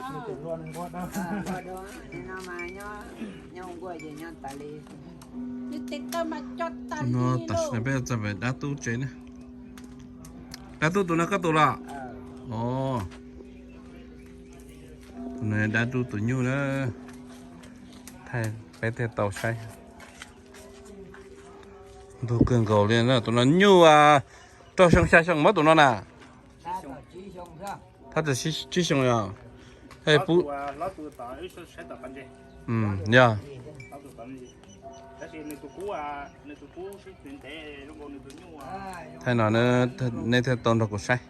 Tam sim no peb txog pem dab tub tsev na. Dab tub tus no koj tus los? Os, tus no dab tub tus nyuj na. Peb thiaj tau saib. Ntug kawg nkaus li na, tus no nyuj rau xyoo xya xyoo mas tus no na. Thab txog tsib xyoo yog. Pub, yog. Thaij no, nej thiaj tau nrog kuv saib.